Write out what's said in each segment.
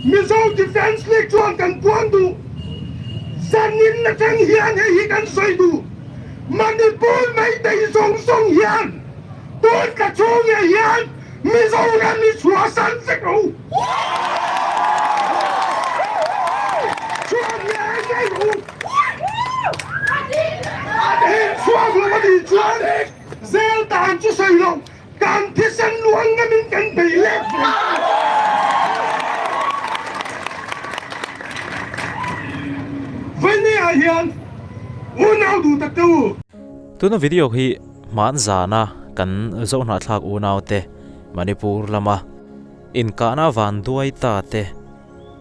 Mizo Defence League chuan kan puan duh. Zanin atang hian hei hi kan sawi duh. Manipur Meitei zawng zawng hian tun tla chhung ngei hian Mizoram hi chhuahsan vek rawh u. Chhuak ngei ngei rawh u. A in chhuak lo a nih chuan zel dan chu sawi lo. Kan thisen luang ngamin kan bei let ve ta. Vawinia hian unau duh tak te u. Tuna video hi hman zana kan Zohnahthlak unaute Manipur lama inkahna vanduai ta te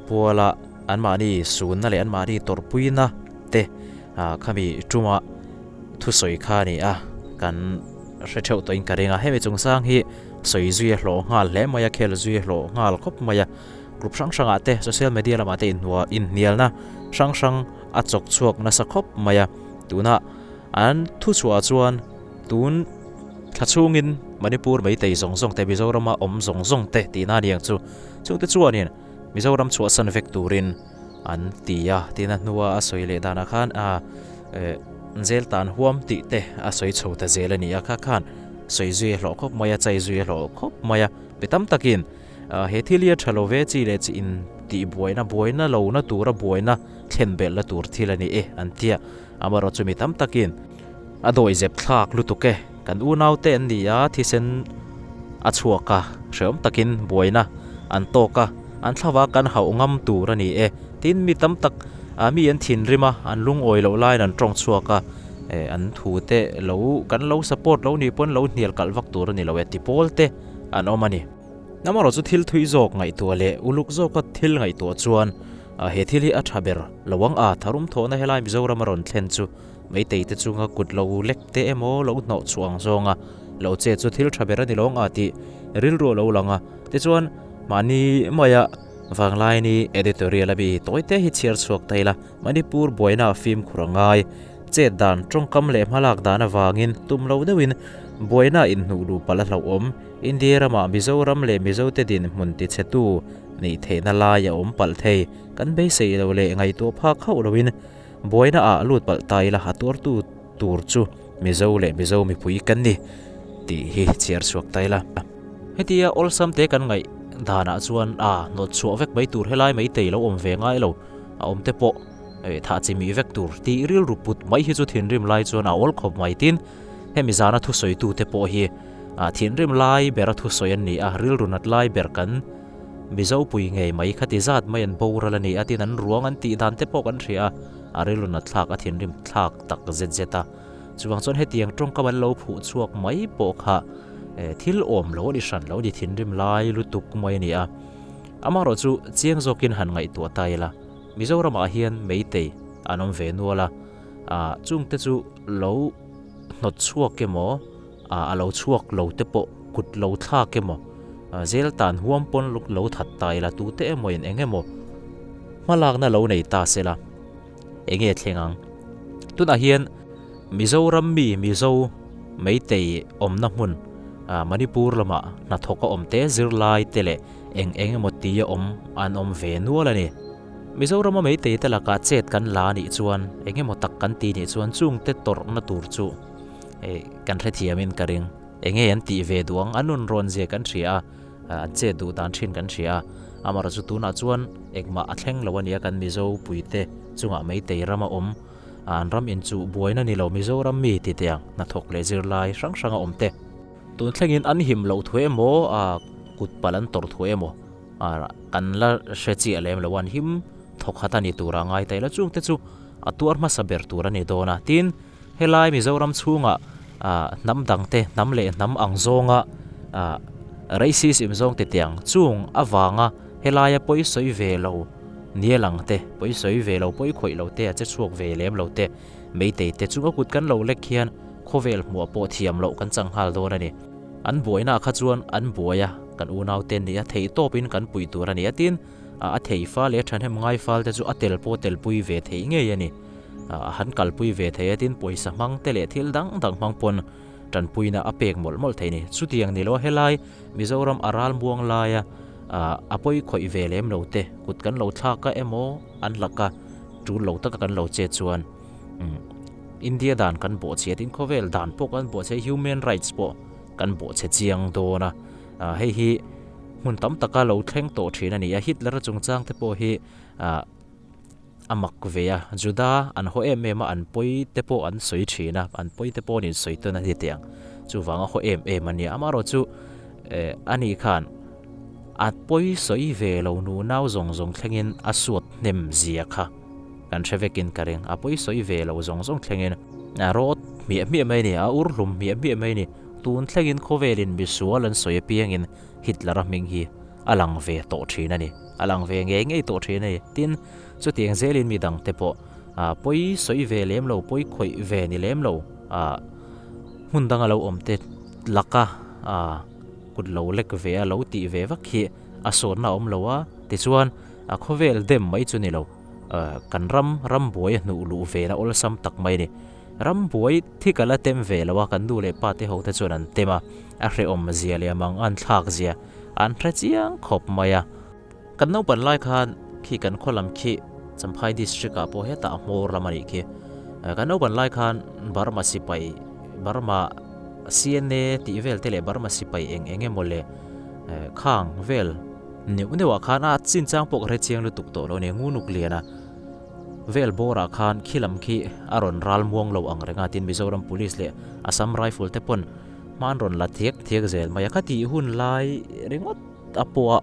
puala anmahni sunna leh anmahni tawrhpuina te khami tuma thusawi kha a ni a, kan hre theuh tawhin ka ring a, hemi chungchang hi sawi zui a hlawh nghal hle mai a, khel zui a hlawh nghal khawp mai a, group hrang hrangah te social media lamah te inhnuah inhnialna hrang hrang a chawk chhuak nasa khawp mai a, tunah an thuchhuah chuan tun thla chhungin Manipur Meitei zawng zawng te Mizorama awm zawng zawng te tihna a ni ang chu, chungte chuanin Mizoram chhuahsan vek turin an ti a, tin a hnua a sawi leh danah khan a eh zel tan huam tih te a sawi chho ta zel a ni a, kha khan sawi zui a hlawh khawp mai a, chai zui a hlawh khawp mai a, mi tam takin he thil hi a tha lo ve chi leh chi in tih buaina buaina lo na tura buaina thlen belh na tur thil a ni e an ti a, amaherawh chu mi tam takin a dawi zep thlak lutuk e, kan unau te an ni a, thisen a chhuak a, hrehawm takin buaina an tawk a, an thlava kan hauh ngam tur a ni e. Tin, mi tam tak mi an thinrim a, an lungawi loh laiin an tawng chhuak a, an thu te lo kan lo support lo nih pawn lo hnial kalh vak tur a ni lo e ti pawl te an awm a ni. Amaherawh chu thil thui zawk ngaihtuah leh uluk zawka thil ngaihtuah chuan he thil hi a tha ber lo ang a, tharum thawhna helai Mizoram a rawn thlen chu Meitei te chunga kut lo lek te emaw lo hnawh chhuah ang zawnga lo che chu thil tha ber a ni lo ang a tih rilru a lo lang a. Tichuan, mahni maia Vanglaini editorial a mi tawi te hi chhiar chhuak ta ila, Manipur buaina a fimkhur a ngai. Chet dan, tawngkam leh hmalak dan avangin tum lo deuhin buaina inhnuh luh palh a hlauhawm. India ramah Mizoram leh Mizote dinhmun tichhetu nih theihna lai a awm palh thei. Kan beisei lo leh ngaihtuah phak hauh loin Buaina ah lut palh ta ila a tuartu tur chu Mizo leh Mizo mipui kan ni tih hi chhiar chhuak ta ila. Hetia awlsam te kan ngaih danah chuan a hnawt chhuah vek mai tur helai mai tei lo awm ve ngai lo a awm te pawh thah chi mih vek tur tih rilru put mai hi chu thinrim lai chuan a awl khawp mai tin hemi zana thusawi tu te pawh hi thinrim lai bera thusawi an ni a rilru nat lai ber kan Mizo pui ngei mai kha ti zat mai an boral a ni a tin an ruang an tih dan te pawh kan hria a, a rilru nat thlak a thinrim thlak tak zet zet a. Chuvang chuan hetiang tawngkam an lo phuh chhuak mai pawh kha thil awm lo a ni hran lo a ni thinrim lai lutuk mai a ni a. Amaherawh chu chiang zawkin han ngaihtuah ta ila, Mizoramah hian Meitei an awm ve nual a, chungte chu lo hnawt chhuak emaw, A lo chhuak lo te pawh kut lo thlak emaw, zel tan huam pawn lo that ta ila tute emaw in eng emaw hmalakna lo nei ta sela enge thleng ang. Tunah hian Mizoram mi Mizo Meitei awmna hmun Manipur lamah hnathawk a awm te zirlai te leh eng eng emaw tia awm an awm ve nual a ni. Mizorama Meitei te lakah chet kan la anih chuan eng emaw tak kan ti nih chuan chungte tawrhna tur chu Kan hrethiamin ka ring. Enge an tih ve duh ang? An nun rawn zia kan hria a, an chet duh dan thin kan hria a. Amaherawh chu tunah chuan engmah a thleng lo a nia kan Mizo puite chungah Meitei rama awm, an ram inchuh buaina ni lo Mizoram mi ti teh ang, hnathawk leh zirlai hrang hranga awm te. Tun thlengin an him loh thu emaw, kut palh an tawrh thu emaw kan la hre chiah lem lo a, an him thawk khat a ni tura ngai ta ila chungte chu a tuar hmasa ber tur a ni dawn a. Tin, Helai Mizoram chhunga hnam dangte hnam leh hnam ang zawnga racism zawng ti tiang chung avanga helaia pawi sawi ve lo nia lang te, pawi sawi ve lo, pawi khawih lo te, a che chhuak ve lem lo te, Meitei te chunga kut kan lo lek hian khawvel hmuah pawh thiam loh kan chang nghal dawn a ni. An buainaah kha chuan an buai a, kan unaute nia theihtawpin kan puih tur a ni a tin a thei fal leh thahnem ngai fal te chu a tel pawh telpui ve theih ngei a ni. A han kalpui ve thei a tin pawisa hmang te leh thil dang dang hmang pawn tanpuina a pek mawlh mawlh thei a ni. Chutiang ni lo helai Mizoram a ral muang laia A pawi khawih ve lem lo te, kut kan lo thlak a emaw an laka tul lo taka kan lo che chuan India dan kan bawhchhia tin khawvel dan pawh kan bawhchhia human rights pawh kan bawhchhe chiang dawn a. Hei hi hmun tam taka lo thleng tawh thin a ni a, Hitler a chungchang te pawh hi a mak ve a, Juda an haw em em a, an pawi te pawh an sawi thin a, an pawi te pawh an insawi tawn a ni teh ang, chuvang a haw em em a nia, amaherawhchu a ni khan a pawi sawi ve lo nunau zawng zawng thlengin a suat hnem zia kha kan hre vekin ka ring, a pawi sawi ve lo zawng zawng thlengin a rawt hmiah hmiah mai a ni, a ur hlum hmiah hmiah mai a ni, tun thlengin khawvelin misual an sawi apiangin Hitler-a hming hi a lang ve tawh thin a ni, a lang ve ngei ngei tawh thin a ni. Tin, chutiang zelin mi dangte pawh pawi sawi ve lem lo, pawi khawih ve ni lem lo, hmun danga lo awm te laka kut lo lek ve a, lo tih ve vak hi a sawtna a awm lo a. Tichuan, a khawvel dem mai chu ni lo, kan ram rambuai a hnuh luh ve na awlsam tak mai a ni. Rambuai thi ka la tem ve lo a, kan nu leh pa te ho te chuan an tem a, a hrehawm zia leh a mang an thlak zia an hre chiang khawp mai a. Kan naupan lai khan khi kan khaw lam khi Champhai district ah pawh hetah a hmawr lam a nih khi. Kan naupan lai khan Burma sipai, Burma CNA tih vel te leh Burma sipai eng eng emaw le khang vel neuh neuh ah khan a chinchang pawh ka hre chiang lutuk tawh lo a ni, Ngunuk lian a. Vel bawrah khan khi lam khi a rawn ral muang lo ang reng a, tin Mizoram Police leh Assam Rifle te pawn hma an rawn la thiak thiak zel mai a. Kha tih hun lai ringawt a pawha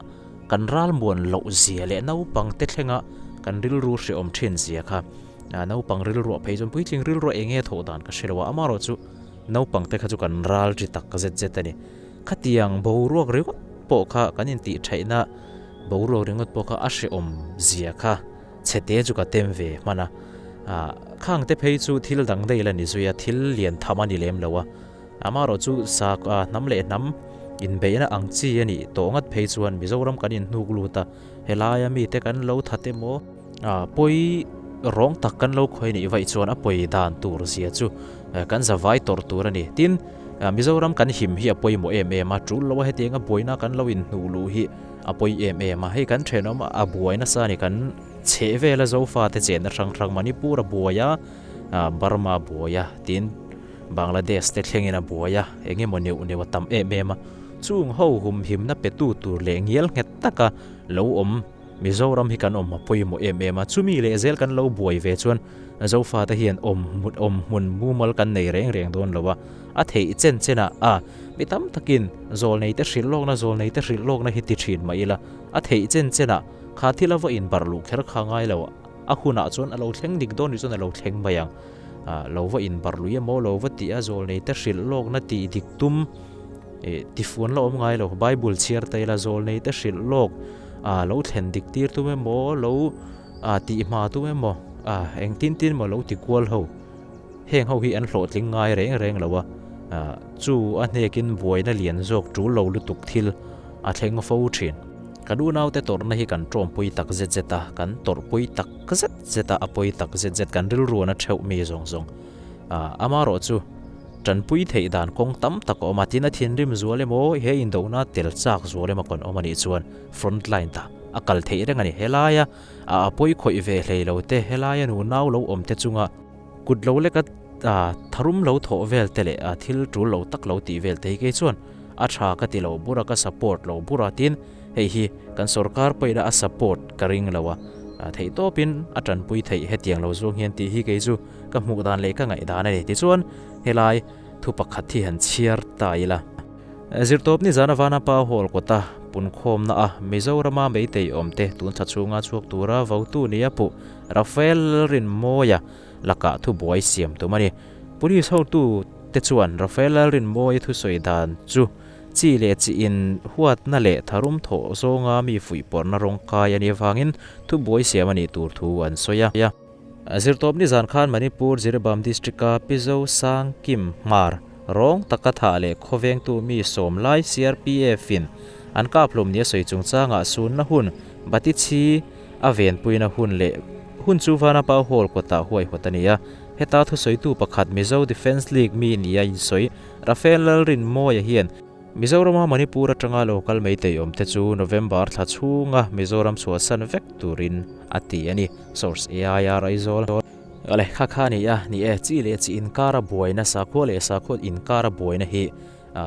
kan ral muan loh zia leh naupang te thlenga kan rilru hrehawm thin zia kha naupang rilruah phei chuan puitling rilruah eng nge thawh dan ka hre lo a, amaherawh chu naupang te kha chu kan ral ri tak zet zet a ni. Khatiang boruak ringawt pawh kha kan intihtheihna boruak ringawt pawh kha a hrehawm zia kha. Chhete chu ka tem ve hman a, ah khang te phei chu thil dang daih la ni zui a, thil lian tham a ni lem lo a, amaherawh chu sa ah hnam leh hnam inbeihna ang chi a nih tawh ngat phei chuan Mizoram kan inhnuk lut a, helaia mite kan lo that emaw, ah pawi rawng tak kan lo khawi nih vaih chuan a pawi dan tur zia chu kan zavai tawrh tur a ni. Tin, Mizoram kan him hi a pawimawh em em a, tul lo a hetianga buaina kan lo inhnuh luh hi A pawi em em a, hei kan thenawm a buai nasa a ni, kan chheh vel a Zofa te chenna hrang hrang Manipur a buai a, Burma a buai a, tin Bangladesh te thlengin a buai a, eng emaw neuh neuh a tam em em a, chung ho humhimna pe tu tur leh ngial nghet taka lo awm Mizoram hi kan awm a pawimawh em em a, chumi leh zel kan lo buai ve chuan Zofa te hian awm awm hmun mumal kan nei reng reng dawn lo a, a theih chen chen ah a mi tam takin zawlnei te hrilh lawkna zawlnei te hrilh lawkna hi ti thin mah ila a theih chen chen ah kha thil a va inbarh luh kher kha ngai lo a hunah chuan a lo thleng dik dawn ni chuan a lo thleng mai ang ah lo va inbarh lui emaw lo va tih a zawlnei te hrilh lawkna tih dik tum eh tifuan la awm ngai lo bible chhiar ta ila zawlnei te hrilh lawk ah lo thlen dik tir tum emaw lo ah tih hma tum emaw ah engtin tin emaw lo ti kual ho. Heng ho hi an hlawhtling ngai reng reng lo a, chu a hnekin buaina lian zawk tul lo lutuk thil a thleng fo thin. Kan unaute tawrhna hi kan tawmpui tak zet zet a, kan tawrhpui tak zet zet a, a pawi tak zet zet, kan rilruan a theuh mi zawng zawng. Amaherawh chu tanpui theih dan kawng tam tak a awm a, tin a thinrim zual emaw, he indohna tel chak zual emaw kan awm a nih chuan front line ta a kal theih reng a ni. Helaia a pawi khawih ve hlei lo te, helaia nunau lo awm te chunga Kut lo leka tharum lo thawh vel te leh thil tul lo tak lo tih vel te hi kei chuan a tha ka ti lo bur a, ka support lo bur a, tin hei hi kan sorkar pawhin a support ka ring lo a, theihtawpin a tanpui theih hetiang lo zawng hian tih hi kei chu ka hmuh dan leh ka ngaih dan a ni. Tichuan helai thu pakhat hi han chhiar ta ila. Zirtawp nizan avana pa hall kawta punkhawmna a Mizorama meitei awmte tun thla chhunga chhuak tura votu nia puh Rafael Lalrinmawia lakah thubuai siam tum a ni. Police hotu te chuan Rafael Lalrinmawia thusawi dan chu chi leh chi in huatna leh tharum thawh zawnga mi fuihpawrhna rawng kai a nih avangin thubuai siam a nih tur thu an sawi a. Zirtawp nizan khan Manipur Jiribam District-a Pizo Sang Kim Hmar rawng taka thah leh khawvengtu mi sawm lai CRPF-in an kaphlum nia sawi chungchangah sunna hun Batichhi A venpuina hun leh hun chu Vanapa Hall kawtah huaihawt a ni a, heta thusawitu pakhat Mizo Defence League mi nia insawi Rafael Lalrinmawia hian Mizorama Manipur atanga lo kal mai thei awmte chu November thla chhunga Mizoram chhuahsan vek turin a ti a ni. Source, AIR Aizawl. Awle, kha kha a ni a, ni e, chi leh chi inkara buaina, sakhua leh sakhua inkara buaina hi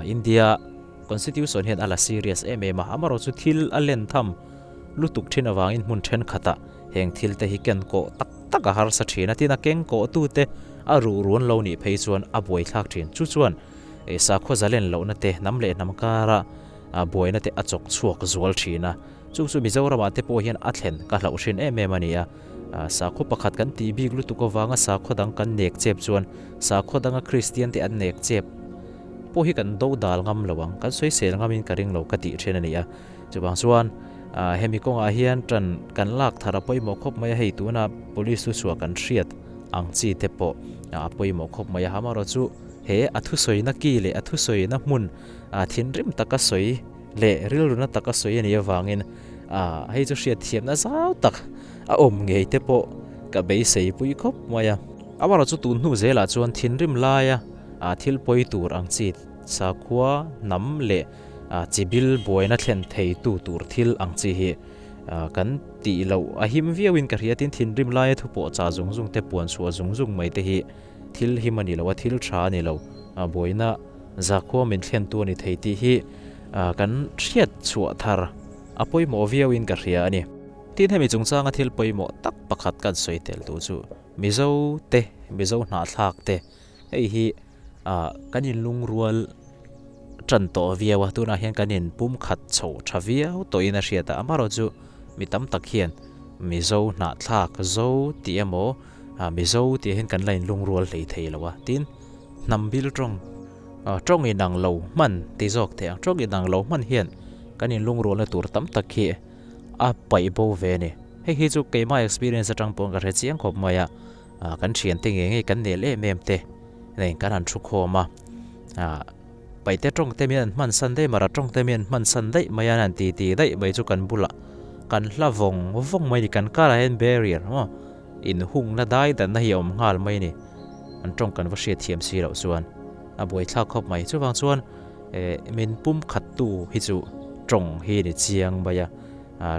India Constitution hian a la serious em em a, amaherawhchu thil a len tham lutuk thin avangin hmun thenkhatah heng thil te hi ken kawh tak tak a harsa thin a, tin a keng kawh tute a ruh ruan lo nih phei chuan a buaithlak thin. Chu chuan sakhua zalen lohna te, hnam leh hnam kara buaina te a chawk chhuak zual thin a, chu chu Mizoramah te pawh hian a thlen ka hlauh hrin em em a ni a. Sakhua pakhat kan tih bik lutuk avanga sakhua dang kan nek chep chuan sakhua danga Kristian te an nek chep pawh hi kan do dal ngam lo ang, kan sawisel ngamin ka ring lo ka tih then a ni a. Chuvang chuan hemi kawngah hian tan kan lak thar a pawimawh khawp mai a, hei tuna police chu chhuah kan hriat ang chi te pawh a pawimawh khawp mai a, amaherawh chu he a thusawina ki leh a thusawina hmun thinrim taka sawi leh rilruna taka sawi a nih avangin hei chu hriatthiamna zau tak a awm ngei te pawh ka beisei pui khawp mai a. Amaherawh chu tun hnu zelah chuan thinrim laia thil pawi tur ang chi sakhua, hnam leh chibil buaina thlen theitu tur thil ang chi hi kan tih loh a him viauin ka hria tin thinrim laia thu pawh chah zung zung te puan chhuah zung zung mai te hi thil him a ni lo a, thil tha a ni lo, buaina zakhua min thlentu a ni thei tih hi kan hriat chhuah thar a pawimawh viauin ka hria a ni. Tin hemi chungchanga thil pawimawh tak pakhat kan sawi tel tu chu Mizo te, Mizo hnahthlak te hei hi kan inlungrual tan tawh viau a, tunah hian kan inpum khat chho tha viau tawhin a hriat a, amaherawh chu mi tam tak hian Mizo hnahthlak zo tih emaw Mizo tih hian kan la inlungrual hlei thei lo a, tin hnam bil tawng tawng inang lo hman ti zawk thei ang, tawng inang lo hman hian kan inlungrualna tur tam tak hi a paih bo ve a ni. Hei hi chu keimah experience atang pawhin ka hre chiang khawp mai a, kan thiante ngei ngei kan nel em em te nen kan han thu khawm a, paihte tawng te mian an hman san daih mara tawng te mian hman san daih mai a an han ti ti daih mai chu kan bulah kan hla vawng vawng mai a ni, kan karah hian barrier maw inhungna dai danna hi a awm nghal mai a ni, an tawng kan va hriat thiam si loh chuan a buaithlak khawp mai. Chuvang chuan min pum khat tu hi chu tawng hi a ni chiang mai a.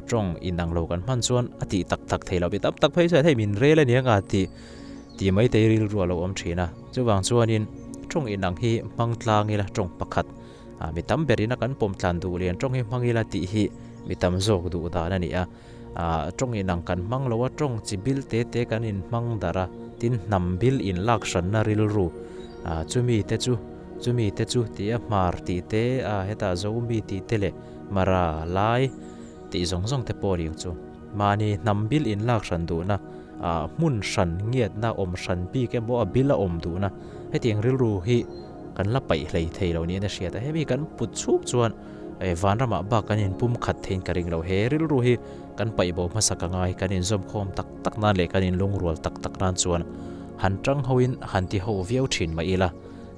Tawng inang lo kan hman chuan a tih tak tak thei lo mi tam tak phei chuan hei min rel a nia nga tih tih mai te rilru a lo awm thin a. Chuvang chuanin tawng inang hi hmang tlang ila tawng pakhat mi tam berina kan pawm tlan duh lian tawng hi hmang ila tih hi mi tam zawk duh dan a ni a. Tawng inang kan hmang lo a, tawng chi bil te te kan inhmang darh a, tin hnam bil inlak hranna rilru chumi te chu chumi te chu tih a hmar tih te hetah zomi tih te leh Mara lai tih zawng zawng te pawh a ni ang chu. Mahni hnam bil inlak hran duhna, hmun hran ngiatna awm hran bik emaw a bil a awm duhna hetiang rilru hi kan la paih hlei thei lo niin a hriat a. Hemi kan put chhuk chuan vanramah bak kan inpum khat theiin ka ring lo. He rilru hi kan paih bo hmasa ka ngai, kan inzawmkhawm tak tak nan leh kan inlungrual tak tak nan chuan han tang hoin han ti ho viau thin mah ila.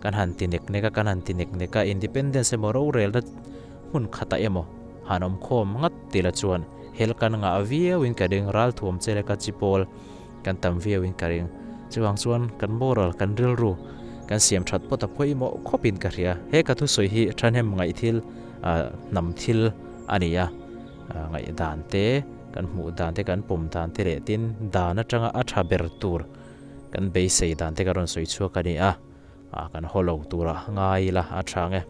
Kan han ti nek nek a, kan han ti nek nek a, independence emaw rorelna hmun khatah emaw han awm khawm ngat tila chuan hel kan ngah viauin ka ring, ralthuam che leka chi pawl kan tam viauin ka ring. Chuvang chuan kan moral, kan rilru kan siam that pawt a pawimawh khawpin ka hria. He ka thusawi hi thahnem ngaih thil, hnam thil a ni a, ngaihdan te, kan hmuh dan te, kan pawm dan te leh tin dan atanga a tha ber tur kan beisei dan te ka rawn sawi chhuak a ni a, kan haw lo tura ngai ila a tha nge.